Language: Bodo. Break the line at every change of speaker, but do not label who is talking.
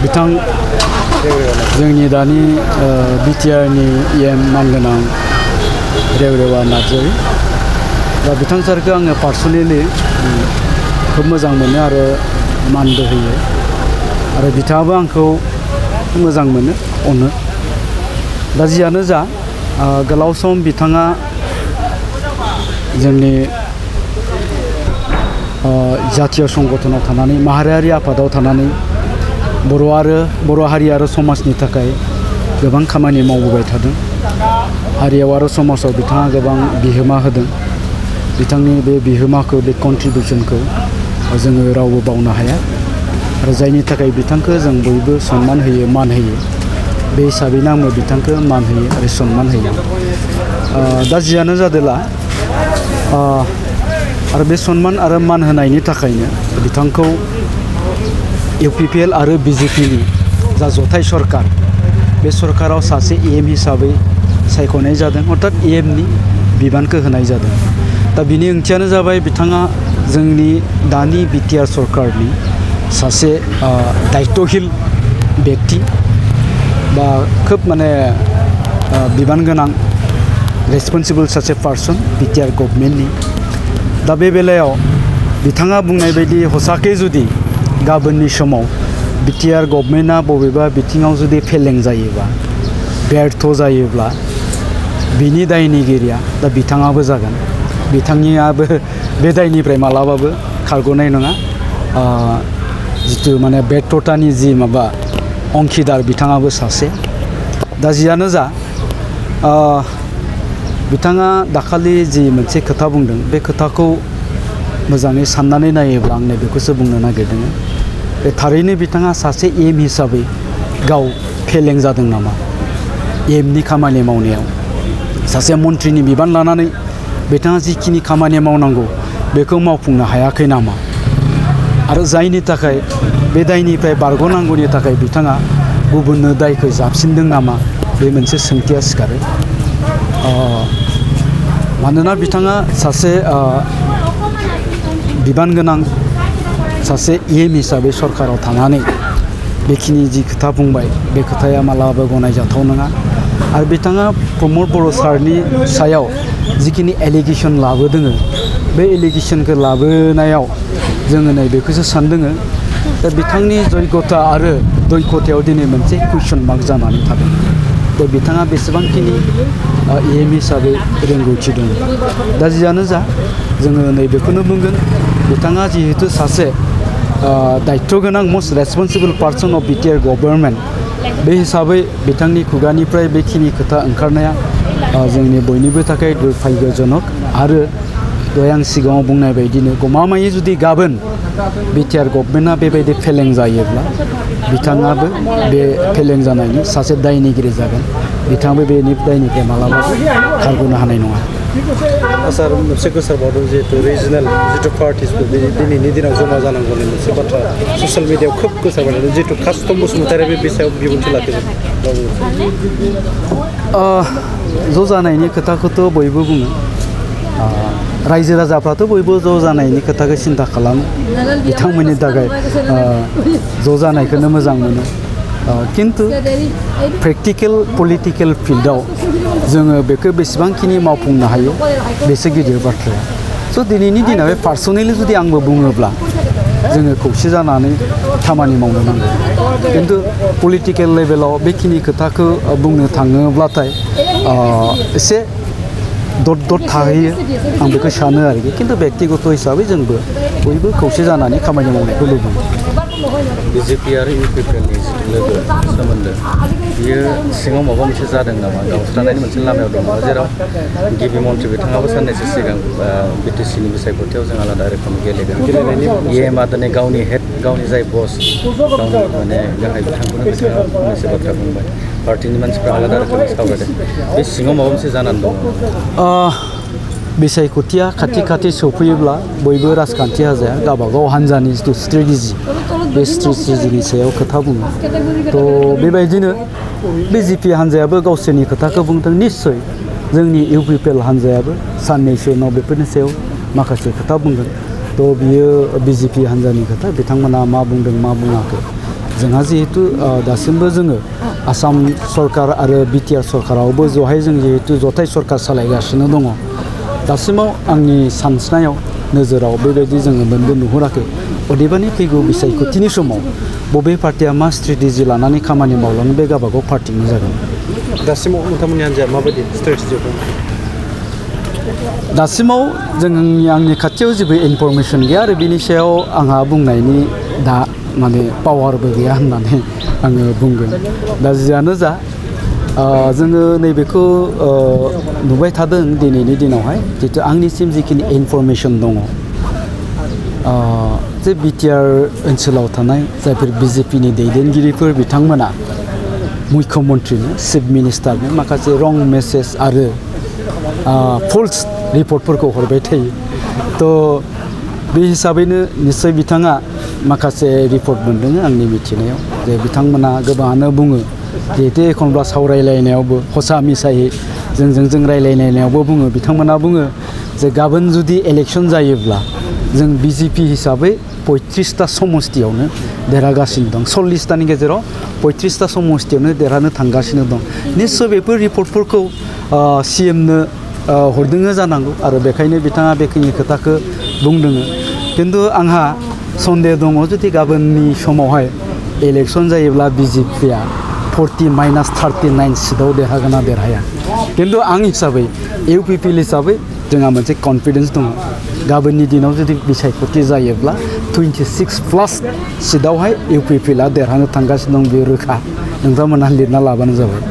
बिथां जोंनि दानि बिटिआरनि EM मानगोनां रेवरेवा नार्जारी दा बिथां सारखौ आङो पार्सनेलि खोब मोजां मोनो आरो मानबो होयो आरो बिथाङाबो आंखौ मोजां मोनो अनो दा जियानो जा गोलाव सम बिथाङा जोंनि जातीय संगठनाव थानानै माहारियारि आफादाव थानानै बर' हारि आरो समाजनि थाखाय गोबां खामानि मावबोबाय थादों हारियाव आरो समाजाव बिथाङा गोबां बिहोमा होदों बिथांनि बे बिहोमाखौ बे कन्ट्रिबिउसनखौ जोङो रावबो बावनो हाया आरो जायनि थाखाय बिथांखौ जों बयबो सनमान होयो मान होयो बे हिसाबैनो आंबो बिथांखौ मान होयो आरो सनमान होयो दा जियानो जादोला आरो बे सनमान आरो मान होनायनि थाखायनो बिथांखौ UPPL आरो BJPनि जा जथाय सरकार बे सरकाराव सासे EM हिसाबै सायख'नाय जादों अर्थात EMनि बिबानखौ होनाय जादों दा बिनि ओंथियानो जाबाय बिथाङा जोंनि दानि बिटिआर सरकारनि सासे दायित्वशील व्यक्ति बा खोब माने बिबान गोनां रेसपन्सिबल सासे पार्सन बिटिआर गभर्नमेन्टनि दा बे बेलायाव बिथाङा बुंनाय बायदि हसाके जुदि गाबोननि समाव बिटिआर गभर्नमेन्टआ बबेबा बिथिङाव जुदि फेलें जायोबा बेर्थ जायोब्ला बिनि दायनिगिरिया दा बिथाङाबो जागोन बिथांनियाबो बे दायनिफ्राय मालाबाबो खारग'नाय नङा जितु माने बेर्थतानि जि माबा अंखिदार बिथाङाबो सासे दा जियानो जा बिथाङा दाखालि जि मोनसे खोथा बुंदों बे खोथाखौ मोजाङै साननानै नायोब्ला आं बेखौसो बुंनो नागिरदों बे थारैनो बिथाङा सासे EM हिसाबै गाव फेलें जादों नामा EMनि खामानि मावनायाव सासे मन्थ्रिनि बिबान लानानै बिथाङा जिखिनि खामानि मावनांगौ बेखौ मावफुंनो हायाखै नामा आरो जायनि थाखाय बे दायनिफ्राय बारग'नांगौनि थाखाय बिथाङा गुबुननो दायखौ जाबसिनदों नामा बे मोनसे सोंथिया सिखारो मानोना बिथाङा सासे बिबान गोनां सासे EM हिसाबै सरकाराव थानानै बेखिनि जि खोथा बुंबाय बे खोथाया मालाबाबो गनायजाथाव नङा आरो बिथाङा प्रमद बर' सारनि सायाव जिखिनि एलिगेसन लाबोदों बे एलिगेसनखौ लाबोनायाव जोङो बेखौसो सानदों दा बिथांनि जयगता आरो दैखथायाव दिनै मोनसे कुइसन मार्क जानानै थादों दा बिथाङा बेसेबांखिनि EM हिसाबै रोंगौथि दं दा जियानो जा जोङो बेखौनो बुंगोन बिथाङा जिहेतु सासे दायित्व गोनां must responsible person of BTR government बे हिसाबै बिथांनि खुगानिफ्राय बेखिनि खोथा ओंखारनाया जोंनि बयनिबो थाखाय दुर्भाग्यजनक आरो दहाय आं सिगाङाव बुंनाय बायदिनो गमामायै जुदि गाबोन बिटिआर गभर्नमेन्टआ बेबायदि फेलें जायोब्ला बिथाङाबो बे फेलें जानायनि सासे दायनिगिरि जागोन बिथाङाबो बेनि दायनिफ्राय मालाबाबो खारग'नो हानाय नङा
सार मोनसे गोसारबावदों जिहेतु रिजनेल जितु पार्टिसफोर दिनैनि दिनाव जमा जानांगौनि मोनसे बाथ्रा ससियेल मिडियायाव खोब गोसारबाय जितु कास्टम बसुमतारी बे सायाव बिबुंथि लाखिदों
ज' जानायनि खोथाखौथ' बयबो बुङो रायजो राजाफ्राथ' बयबो ज' जानायनि खोथाखौ सिन्था खालामो बिथांमोननि थाखाय ज' जानायखौनो मोजां मोनो किन्तु प्रेक्टिकेल पलिटिकेल फिल्डआव जोङो बेखौ बेसेबांखिनि मावफुंनो हायो बेसो गिदिर बाथ्राया स' दिनैनि दिनाव पार्सनेलि जुदि आंबो बुङोब्ला जोङो खौसे जानानै खामानि मावनो नांगौ किन्तु पलिटिकेल लेभेलाव बेखिनि खोथाखौ बुंनो थाङोब्लाथाय एसे दद थाहैयो आं बेखौ सानो आरोखि किन्तु बेक्तिगत हिसाबै जोंबो बयबो खौसे जानानै खामानि मावनायखौ लुबैयो
BJP आरो UPPLनि जितु लोगो सोमोन्दो बियो सिङाव माबा मोनसे जादों नामा गावस्रानायनि मोनसे लामायाव दं नामा जेराव गिबि मन्थ्रि बिथाङाबो साननैसो सिगां BTCनि बिसायख'थियाव जों आलादा रोखोमै गेलेगोन EMआ दिनै गावनि हेड गावनि जाय बस गावनि माने गाहाय बिथांखौनो बिथाङा मोनसे बाथ्रा बुंबाय पार्टिनि मानसिफ्रा आलादा रोखोमै सावरायदों बे सिङाव माबा मोनसे जानानै दं
बिसायख'थिया खाथि सौफैयोब्ला बयबो राजखान्थि हान्जाया गावबागाव हान्जानि जिथु स्ट्रेटेजि बे स्ट्रेटेजिनि सायाव खोथा बुङो थ' बेबायदिनो BJP हान्जायाबो गावसोरनि खोथाखौ बुंदों निस्सय जोंनि UPPL हान्जायाबो साननैसो उनाव बेफोरनि सायाव माखासे खोथा बुंगोन तो बियो BJP हान्जानि खोथा बिथांमोना मा बुंदों मा बुङाखै जोंहा जिहेतु दासिमबो जोङो आसाम सरकार आरो BTR सरकारावबो जहाय जों जिहेतु जथाय सरकार सालायगासिनो दङ दासिमाव आंनि सानस्रिनायाव नोजोराव बेबायदि जोङो मोनबो नुहुराखै अदेबानि फैगौ बिसायख'थिनि समाव बबे पार्टिया मा स्ट्रेटेजि लानानै खामानि मावलाङो बे गावबागाव पार्टिनि जागोन
दासिमाव नोंथांमोननि हान्जाया माबायदि स्ट्रेटेजि दं
दासिमाव आंनि खाथियाव जेबो इनफरमेसन गैया आरो बिनि सायाव आंहा बुंनायनि दा माने पावारबो गैया होननानै आङो बुंगोन दा जियानो जा जोङो नैबेखौ नुबाय थादों दिनैनि दिनावहाय जितु आंनिसिम जिखिनि इनफरमेसन दङ जे BTR ओनसोलाव थानाय जायफोर BJPनि दैदेनगिरिफोर बिथांमोना मुख्यमन्त्रिनो चिफ मिनिस्टारनो माखासे रं मेसेज आरो फल्स रिपर्टफोरखौ हरबाय थायो तो बे हिसाबैनो निश्चय बिथाङा माखासे रिपर्ट मोनदों आंनि मिथिनायाव जे बिथांमोना गोबाङानो बुङो जिहेतु एखनब्ला सावरायलायनायावबो हसा मिसायै जों रायलायनायावबो बुङो बिथांमोना बुङो जे गाबोन जुदि इलेक्सन जायोब्ला जों BJP हिसाबै 35टा समस्तियावनो देरहागासिनो दं 40टानि गेजेराव 35टा समस्तियावनो देरहानो थांगासिनो दं निश्चय बेफोर रिपर्टफोरखौ CMनो हरदोङो जानांगौ आरो बेखायनो बिथाङा बेखिनि खोथाखौ बुंदों खिन्थु आंहा सन्देह दङ जुदि गाबोननि समावहाय इलेक्सन जायोब्ला BJPया 40-39 सिटआव देरहागोना देरहाया खिन्थु आं हिसाबै UPPL हिसाबै जोंहा मोनसे कन्फिडेन्स दङ गाबोननि दिनाव जुदि बिसायख'थि जायोब्ला 26+ सिटआवहाय UPPLआ देरहानो थांगासिनो दं बे रोखा नोंथांमोनहा लिरना लाबानो जाबाय